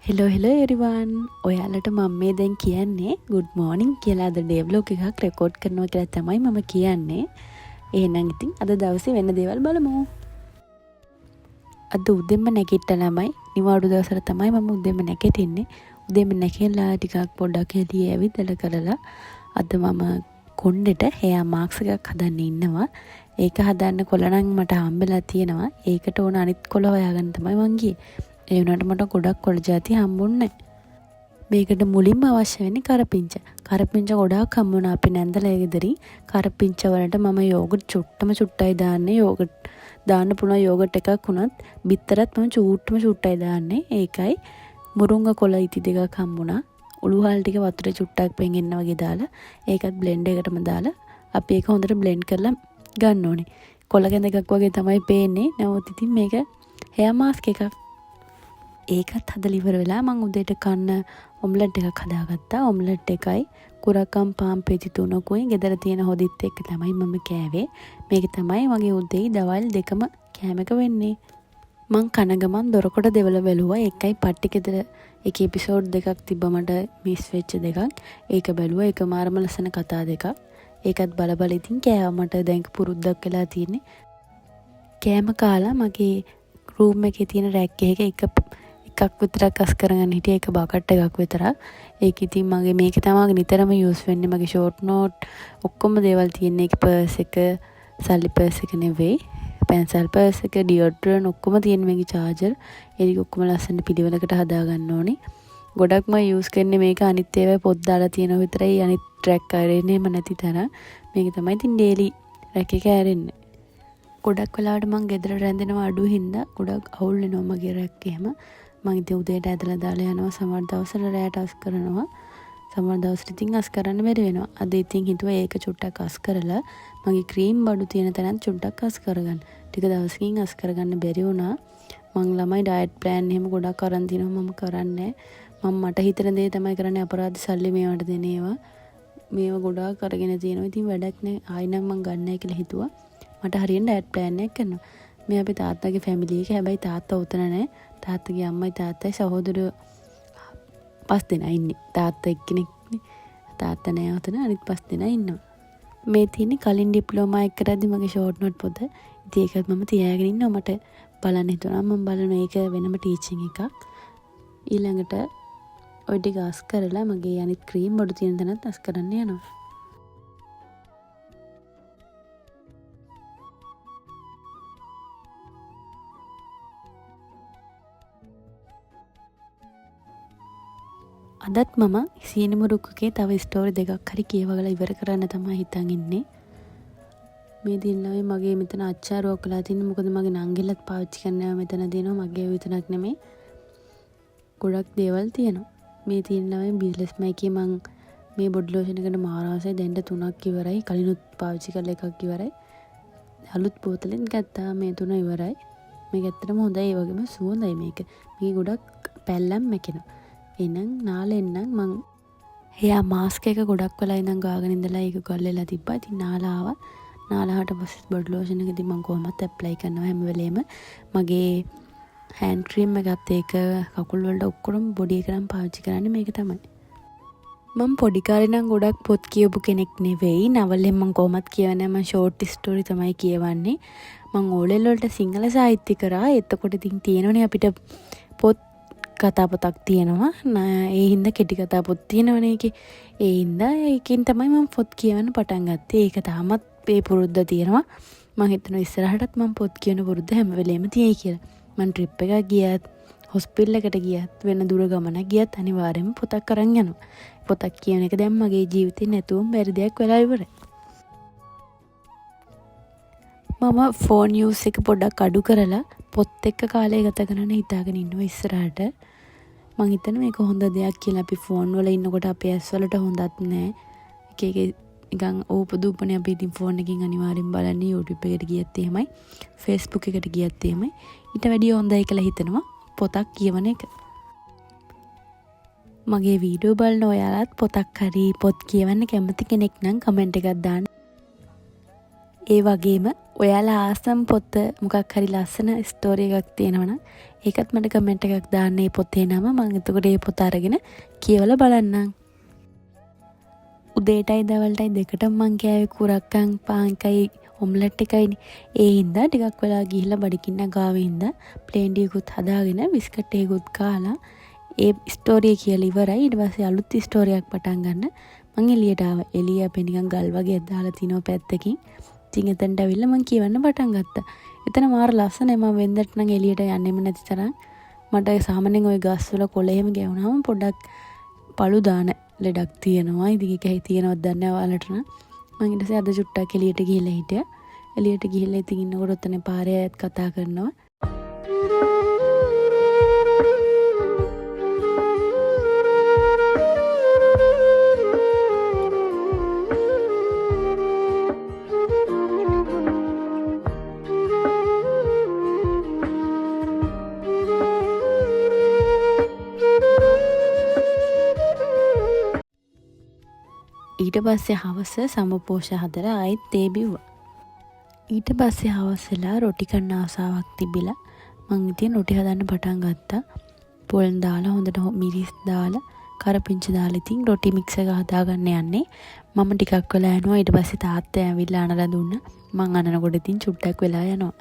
Hello hello everyone, ඔයාලට මම මේ දැන් කියන්නේ ගුඩ් මෝර්නිං කියලා. අද ඩේ ව්ලොග් එකක් රෙකෝඩ් කරනවා කියලා තමයි මම කියන්නේ. එහෙනම් ඉතින් අද දවසේ වෙන දේවල් බලමු. අද උදෙන්ම නැගිට්ට ළමයි. නිවාඩු දවසට තමයි මම උදෙන්ම නැගිටින්නේ. උදෙන්ම නැගිටලා ටිකක් පොඩ්ඩක් එළියේ ඇවිදලා කරලා අද මම කොණ්ඩෙට හෙයා මාස්ක් එකක් හදන්න ඉන්නවා. ඒක හදන්න කොළ නම් මට හම්බෙලා තියෙනවා. ඒකට ඕන අනිත් කොළ හොයාගන්න තමයි මං ගියේ. ඒ වුණාට මට ගොඩක් කොළ ජාති හම්බුන්නේ නැහැ. මේකට මුලින්ම අවශ්‍ය වෙන්නේ කරපිංච. කරපිංච ගොඩාක් හම්බ වුණා අපේ නැන්දලා ගෙදරින්. කරපිංච වලට මම යෝගට් චුට්ටම චුට්ටයි දාන්නේ. යෝගට් දාන්න පුළුවන් යෝගට් එකක් වුණත් බිත්තරත් මම චූට්ටම චුට්ටයි දාන්නේ. ඒකයි මුරුංග කොළ ඉති දෙකක් හම්බුණා. උළුහල් ටික වතුරේ චුට්ටක් පෙඟෙන්න වගේ දාලා ඒකත් බ්ලෙන්ඩ් එකටම දාලා අපි ඒක හොඳට බ්ලෙන්ඩ් කරලා ගන්න ඕනේ. කොළ කැඳ එකක් වගේ තමයි පේන්නේ. නමුත් ඉතින් මේක හෙයා මාස්ක් එකක්. ඒකත් හදලා ඉවර වෙලා මං උදේට කන්න ඔම්ලට් එකක් හදාගත්තා. ඔම්ලට් එකයි කුරක්කම් පාන් පෙති තුනකුයි ගෙදර තියෙන හොදිත් එක්ක තමයි මම කෑවේ. මේක තමයි මගේ උදේයි දවල් දෙකම කෑම එක වෙන්නේ. මං කන ගමන් දොරකඩ දෙවල බැලුවා. ඒකයි පට්ටි ගෙදර එකේ එපිසෝඩ් දෙකක් තිබ්බ මට මිස් වෙච්ච දෙකක්. ඒක බැලුවා. ඒක මාරම ලස්සන කතා දෙකක්. ඒකත් බල බල ඉතින් කෑවා. මට දැන් පුරුද්දක් වෙලා තියෙන්නේ. කෑම කාලා මගේ රූම් එකේ තියෙන රැක් එකක එකක් විතරක් අස් කරගන්න හිටියා. ඒක බකට් එකක් විතරක්. ඒක ඉතින් මගේ මේක තමයි නිතරම යූස් වෙන්නේ. මගේ ෂෝට් නෝට් ඔක්කොම දේවල් තියෙන්නේ. ඒක පර්ස් එක, සල්ලි පර්ස් එක නෙවෙයි, පැන්සල් පර්ස් එක, ඩියෝඩ්‍රන්ට් ඔක්කොම තියෙන මේකේ චාර්ජර්. ඒ ටික ඔක්කොම ලස්සනට පිළිවෙලකට හදා ගන්න ඕනේ. ගොඩක්ම යූස් කරන්නේ මේක. අනිත් ඒවා පොත් දාලා තියෙනවා විතරයි. අනිත් රැක් අරෙන්නේම නැති තරම්. මේක තමයි ඉතින් ඩේලි රැක් එක ඇරෙන්නේ. ගොඩක් වෙලාවට මං ගෙදර රැඳෙනවා අඩු හින්දා ගොඩක් අවුල් වෙනවා මගේ රැක් එහෙම. මං ඉතින් උදේට ඇදලා දාලා යනවා. සමහර දවස්වල රැයට අස් කරනවා. සමහර දවස්වල ඉතින් අස් කරන්න බැරි වෙනවා. අද ඉතින් හිතුවා ඒක චුට්ටක් අස් කරලා මගේ ක්‍රීම් බඩු තියෙන තැනත් චුට්ටක් අස් කරගන්න. ටික දවසකින් අස් කරගන්න බැරි වුණා. මං ළමයි ඩයට් ප්ලෑන් එහෙම ගොඩක් අරන් තිනවා. මම කරන්නේ නෑ. මං මට හිතෙන දේ තමයි කරන්නේ. අපරාධ සල්ලි මේවට දෙන ඒවා. මේවා ගොඩාක් අරගෙන තියෙනවා. ඉතින් වැඩක් නෑ. ආයි නම් මං ගන්නෑ නෑ කියලා හිතුවා. මට හරියට ඩයට් ප්ලෑන් එකක් කරනවා. මේ අපේ තාත්තගේ ෆැමිලි එක. හැබැයි තාත්තා උතන නෑ. තාත්තගේ අම්මයි තාත්තයි සහෝදරයෝ 5 දෙනා ඉන්නේ. තාත්තා එක්කෙනෙක් නේ. තාත්තා නෑ උතන. අනිත් 5 දෙනා ඉන්නවා. මේ තියෙන්නේ කලින් ඩිප්ලෝමා එක කරද්දි මගේ ෂෝට් නෝට් පොත. ඉතින් ඒකත් මම තියාගෙන ඉන්නවා. මට බලන්න හිතුණා මම බලනවා. ඒක වෙනම ටීචින් එකක්. ඊළඟට ඔය ටික අස් කරලා මගේ අනිත් ක්‍රීම් බඩු තියෙන තැනත් අස් කරන්න යනවා. අදත් මම සීනි මුරුක්කගේ තව ස්ටෝරි දෙකක් හරි කියවලා ඉවර කරන්න තමයි හිතන් ඉන්නේ. මේ දින ළමයි මගේ මෙතන අච්චාරුවක් වෙලා තින්නේ. මොකද මගේ නංගිලත් පාවිච්චි කරන ඒවා මෙතන තියෙනවා. මගේ විතරක් නෙමෙයි. ගොඩක් දේවල් තියෙනවා. මේ තියෙන ළමයි බිස්නස් මයිකේ මං මේ බොඩි ලෝෂන් එකට මාර ආසයි. දැන්ට 3ක් ඉවරයි. කලිනුත් පාවිච්චි කරලා එකක් ඉවරයි. අලුත් බෝතලෙන් ගත්තා. මේ 3 ඉවරයි. මේක ඇත්තටම හොඳයි. ඒ වගේම සුවඳයි මේක. මේක ගොඩක් පැල්ලම් මැකෙනවා. එහෙනම් නාලෙන්නම් මං හෙයා මාස්ක් එක ගොඩක් වෙලා ඉඳන් ගාගෙන ඉඳලා ඒක ගල් වෙලා තිබ්බා. ඉතින් නාලා ආවා. නාලා ආවට පස්සේ බොඩි ලෝෂන් එක ඉතින් මං කොහොමත් ඇප්ලයි කරනවා හැම වෙලේම. මගේ හෑන්ඩ් ක්‍රීම් එකත් ඒක කකුල් වලට ඔක්කොම බොඩි එක නම් පාවිච්චි කරන්නේ මේක තමයි. මං පොඩි කාලේ නම් ගොඩක් පොත් කියවපු කෙනෙක් නෙවෙයි. නවල් එහෙම මං කොහොමත් කියවන්නේ නෑ. මං ෂෝට් ස්ටෝරි තමයි කියවන්නේ. මං ඕ ලෙවල් වලට සිංහල සාහිත්‍ය කරා. එතකොට ඉතින් තියෙනවනේ අපිට පොත් කතා පොතක් තියෙනවා. ඒ හින්දා කෙටි කතා පොත් තියෙනවනේ ඒකේ. ඒ හින්දා ඒකෙන් තමයි මං පොත් කියවන්න පටන් ගත්තේ. ඒක තාමත් ඒ පුරුද්ද තියෙනවා. මං හිතනවා ඉස්සරහටත් මං පොත් කියවන පුරුද්ද හැම වෙලේම තියෙයි කියලා. මං ට්‍රිප් එකක් ගියත්, හොස්පිටල් එකට ගියත්, වෙන දුර ගමනක් ගියත් අනිවාර්යයෙන්ම පොතක් අරන් යනවා. පොතක් කියවන එක දැන් මගේ ජීවිතේ නැතුවම බැරි දෙයක් වෙලා ඉවරයි. මම ෆෝන් යූස් එක පොඩ්ඩක් අඩු කරලා පොත් එක්ක කාලය ගත කරන්න හිතාගෙන ඉන්නවා ඉස්සරහට. මං හිතනවා මේක හොඳ දෙයක් කියලා. අපි ෆෝන් වල ඉන්නකොට අපේ ඇස් වලට හොඳත් නෑ. එක එක නිකන් ඕපදූපනේ අපි ඉතින් ෆෝන් එකෙන් අනිවාර්යෙන් බලන්නේ. YouTube එකට ගියත් එහෙමයි, Facebook එකට ගියත් එහෙමයි. ඊට වැඩිය හොඳයි කියලා හිතනවා පොතක් කියවන එක. මගේ වීඩියෝ බලන ඔයාලත් පොතක් හරි පොත් කියවන්න කැමති කෙනෙක් නම් කමෙන්ට් එකක් දාන්න. ඒ වගේම ඔයාලා ආසම පොත මොකක් හරි ලස්සන ස්ටෝරි එකක් තියෙනවා නම් ඒකත් මට කමෙන්ට් එකක් දාන්න ඒ පොතේ නම. මං එතකොට ඒ පොත අරගෙන කියවලා බලන්නම්. උදේටයි දවල්ටයි දෙකටම මං කෑවේ කුරක්කන් පාන් එකයි ඔම්ලට් එකයිනේ. ඒ හින්දා ටිකක් වෙලා ගිහිල්ලා බඩගින්න ගාවේ හින්දා ප්ලේන් ටිකකුත් හදාගෙන බිස්කට් එකකුත් කාලා ඒ ස්ටෝරිය කියලා ඉවරයි. ඊට පස්සේ අලුත් ස්ටෝරියක් පටන් ගන්න මං එළියට ආවා. එළිය අපේ නිකන් ගල් වගේක් දාලා තිනවා පැත්තකින්. ඉතින් එතනට ඇවිල්ලා මං කියවන්න පටන් ගත්තා. එතන මාර ලස්සනයි. මං වෙන්දට නම් එළියට යන්නෙම නැති තරම් මට සාමාන්‍යයෙන් ඔය ගස් වල කොළ එහෙම ගැවුනහම පොඩ්ඩක් පළු දාන ලෙඩක් තියෙනවා. ඉතින් ඒක ඇයි තියෙනවද දන්නේ නැහැ ඔයාලට නම්. මං ඊට පස්සේ අද චුට්ටක් එළියට ගිහිල්ලා හිටියා. එළියට ගිහිල්ලා ඉතින් ඉන්නකොට ඔතන පාරේ අයත් කතා කරනවා. ඊට පස්සේ හවස සමපෝෂ හදලා ආයෙත් තේ බිව්වා. ඊට පස්සේ හවස වෙලා රොටි කන්න ආසාවක් තිබිලා මං ඉතින් රොටි හදන්න පටන් ගත්තා. පොල් දාලා හොඳට මිරිස් දාලා කරපිංච දාලා ඉතින් රොටි මික්ස් එක හදාගන්න යන්නේ. මම ටිකක් වෙලා යනවා. ඊට පස්සේ තාත්තා ඇවිල්ලා අනලා දුන්නා. මං අනනකොට ඉතින් චුට්ටක් වෙලා යනවා.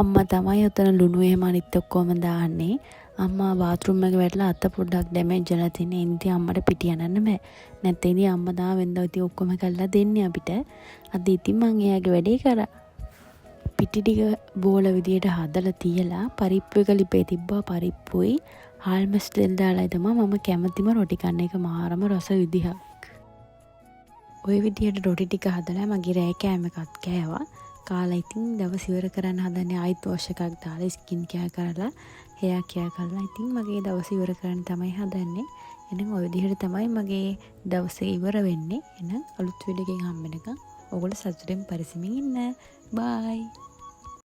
අම්මා තමයි ඔතන ලුණු එහෙම අනිත් ඔක්කොම දාන්නේ. අම්මා බාත්රූම් එක වැටලා අත පොඩ්ඩක් ඩැමේජ් වෙලා තියෙන. ඒ ඉතින් අම්මට පිටි අනන්න බෑ. නැත්නම් ඉතින් අම්මා තමයි වෙනදා ඉතින් ඔක්කොම කරලා දෙන්නේ අපිට. අද ඉතින් මං එයාගේ වැඩේ කරා. පිටි ටික බෝල විදියට හදලා තියලා පරිප්පු එක ලිපේ තිබ්බා. පරිප්පුයි හාල්මස් තෙල් දාලා තමයි මම කැමතිම රොටි කන්න. එක මාරම රස විදිහක්. ඔය විදියට රොටි ටික හදලා මගේ රෑ කෑම එකත් කෑවා. කාලා ඉතින් දවස් ඉවර කරන්න හදන්නේ ආයිත් වොෂ් එකක් දාලා ස්කින් කෙයාර් කරලා හෙයා කෙයාර් කරලා ඉතින් මගේ දවස ඉවර කරන්න තමයි හදන්නේ. එහෙනම් ඔය විදිහට තමයි මගේ දවස ඉවර වෙන්නේ. එහෙනම් අලුත් වීඩියෝ එකකින් හම්බ වෙනකන් ඔයගොල්ලෝ සතුටින් පරිස්සමින් ඉන්න. බයි.